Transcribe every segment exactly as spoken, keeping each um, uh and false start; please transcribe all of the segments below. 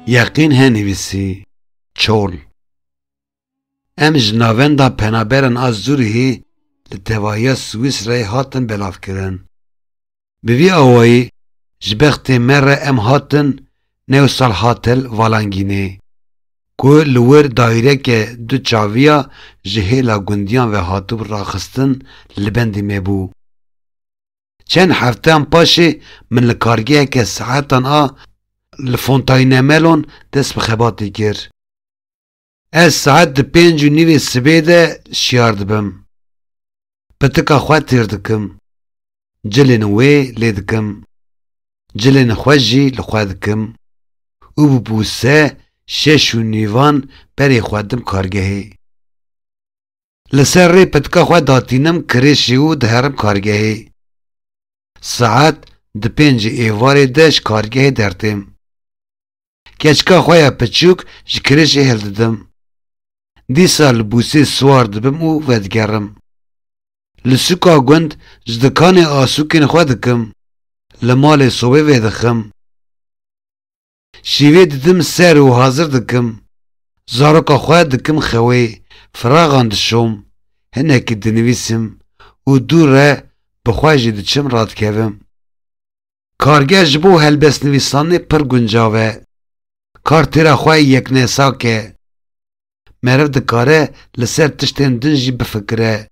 Yeqîn Henivîsî, Çol. Em ji navenda penaberan a Zurîhê li tevahiya Swîsreyê hatin belavkirin. Bi vî awayî ji bextê me re em hatin Newsalhatel Valangînê, ku li wir daîreke du çaviya ji hêla gundiyan ve hatibû raxistin li bendê me bû. Çend hefteyan paşê min li kargeheke saetan a li Fontaynemelon dest bi xebatê kir. Ez saet di pênc û nîvê sibê de şiyar dibim. Pitika xwe têr dikim. Cilên wê lê dikim. Cilên xwe jî li xwe dikim. Û bi bûse şeş û nîvan berê xwe dim kargehê. Li ser rê pitika xwe datînim kirêşê û diherim kargehê. Saet di pêncê êvarê de ji kargehê dertêm. Keçika xwe ya piçûk ji kirêşê hildidim. Dîsa li bûsê siwar dibim û vedigerim. Li sûka gund ji dikanê asûkên xwe dikim. Li malê sobê vedixim. Şîvê didim ser û hazir dikim. Zaroka xwe dikim xewê, firaxan dişom, hinekî dinivîsim û dû re bi xwe jî diçim radikevim. Kargeh ji bo helbestnivîsanê pir guncav e. Kar têra xwe yeknesak e. Meriv dikare li ser tiştên din jî bifikire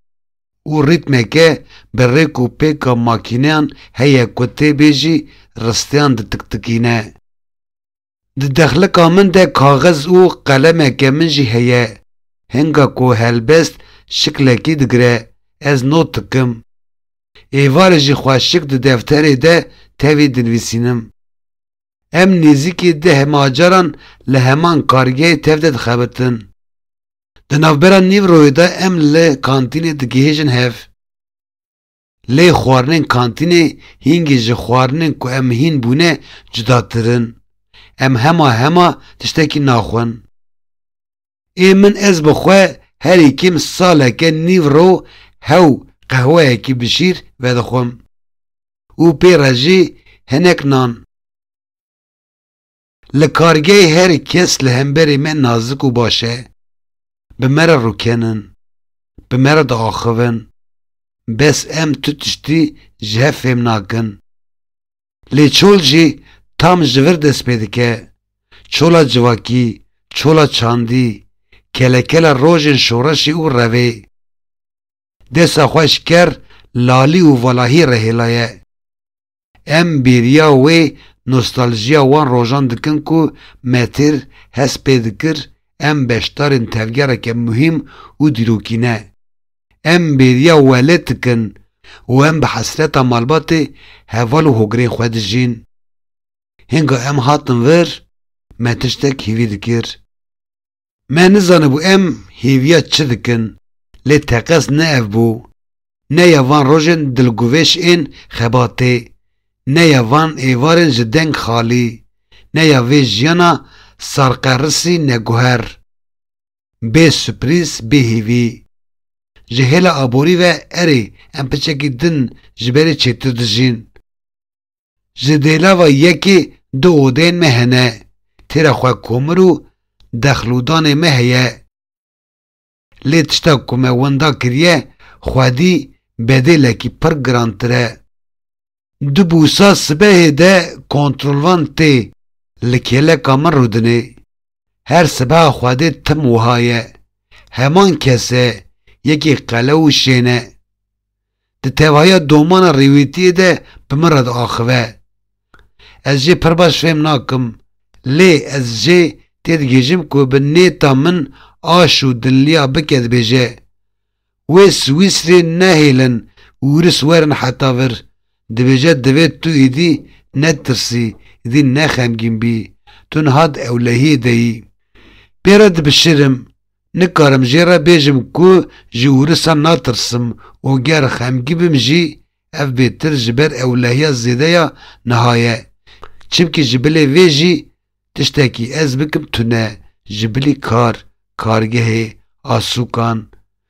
û rîtmeke bi rêk û pêka makîneyan heye ku tê bêjî risteyan ditiktikîne. Di dexlika min de kaxiz û qelemeke min jî heye. Hinga ku helbest şiklekî digire, ez not dikim. Êvarê jî xweşik di defterê de tevî dinivîsînim. Em nêzîkî deh macaran li heman kargehê tev de dixebitin. Di navbera nîvroyê de em li kantînê digihêjin hev. Lê xwarinên kantînê hîngî ji xwarinên ku em hîn bûne cudatir in. Em hema hema tiştekî naxwin. Ê min ez bi xwe herî kêm saleke nîvro hew qehweyekî bi şîr vedixwim. Û pê re jî hinek nan. Li kargehê her kes li hemberî me nazik û baş e. Bi me re rûkenin. Bi me re diaxivin. Bes em tu tiştî ji hev fêm nakin. Lê çol jî tam ji vir dest pê dike. Çola civakî, çola çandî, kelekela rojên şoreşê û revê. Desa xwe ji ker, lalî û valahî re hêlaye. Em bêriya wê nostaljiya wan rojan dikin ku me têr hest pê dikir, em beşdarên tevgereke muhîm û dîrokî ne. Em bêriya welêt dikin û em bi hesreta malbatê heval û hogirên xwe dijîn. Hinga em hatin vir, me tiştek hêvî dikir. Me nizanibû em hêviya çi dikin, lê teqez ne ev bû. Ne ya van rojên dilguvêş ên xebatê, ne ya van êvarên ji deng xalî, ne ya vê jiyana sarqerisî neguher. Bê surprîz, bê hêvî. Ji hêla aborî ve erê em piçekî din ji berê çêtir dijîn. Ji dêlava yekê du odeyên me hene. Têra xwe komir û dexlûdanê me heye. Lê tişta ku me winda kiriye, xwedî bedêlekî pir girantir e. Di bûsa sibehê de kontrolvan tê li kêleka min rûdinê. Her sibeha xwedê tim wiha ye. Heman kes e, yekê qelew û şên e. Di tevahiya domana rêwîtiyê de bi min re diaxive. Ez jê pir baş fêm nakim, lê ez jê têdigihîjim ku bi nêta min aş û dinliya bike dibêje, wê Swîsrê nehêlin û ûris werin heta vir. Dibêje divê tu êdî netirsî, êdî ne xemgîn bî. Tu niha di ewlehiyê de yî. Pê re dibişirim. Nikarim jê re bêjim ku ji ûrisan natirsim û ger xemgîn bim jî, ev bêtir ji ber ewlehiya zêde ya niha ye. Çimkî ji bilê vê jî tiştekî ez bikim tune, ji bilî kar, kargehê, asûkan,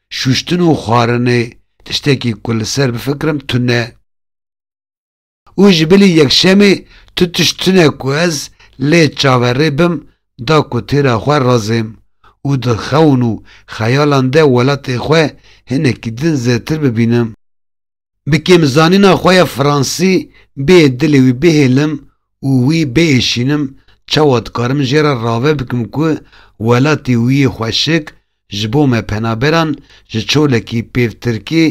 şûştin û xwarinê, tiştekî ku li ser bifikirim tune. Û ji bilî yekşemê tu tişt tune ku ez lê çaverê bim, da ku têra xwe razêm û di xewn û xeyalan de welatê xwe hinekî din zêtir bibînim. Bi kêmzanîna xwe ya fransî bê dilê wî bihêlim û wî biêşînim, çawa dikarim jê re rave bikim ku welatê wî yê xweşik ji bo me penaberan ji çolekî pêvtirkî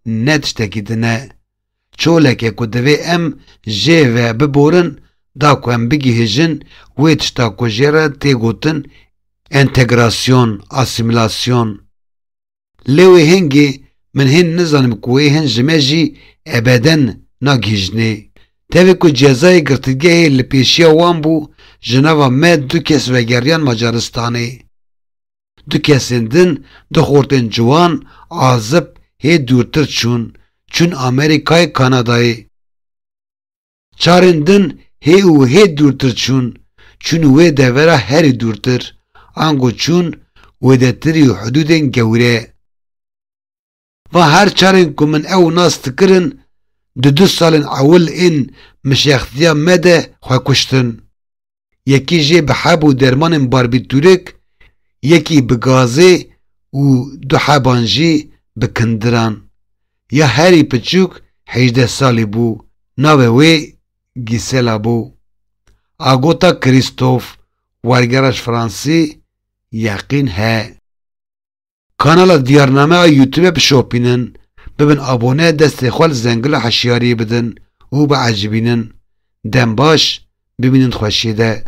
ne tiştekî din e. Çoleke ku divê em jê ve biborin, da ku em bigihîjin wê tişta ku jê re tê gotin entegrasyon, asîmîlasyon. Lê wê hingê min hên nizanim ku wê hin ji me jî ebeden nagihîjinê. Tevî ku cezayê girtîgehê li pêşiya wan bû, ji nava me du kes vegeriyan Macaristanê. Du kesên din du xortên ciwan, azib, hê dûrtir çûn, çûn Amerîkayê, Kanadayê. Çarên din hê û hê dûrtir çûn, çûn wê devera herî dûrtir, ango çûn wêdetirî û hidûdên gewre. Va her çarên ku min ew nas dikirin, di du salên ewil ên mişextiya me de xwe kuştin. Yekî jê bi heb û dermanên barbîtûrik, yekî bi gazê û du heban jî bi kindiran. Ya herî piçûk hejdeh salî bû. Navê wê Gisela bû. Agota Krîstof, wergera ji fransî, yeqîn he. Kanala Diyarname a YouTube bişopînin, bibin abone, destê xwe li zengila hişyariyê bidin û biecibînin. Dem baş, bimînin xweşiyê de.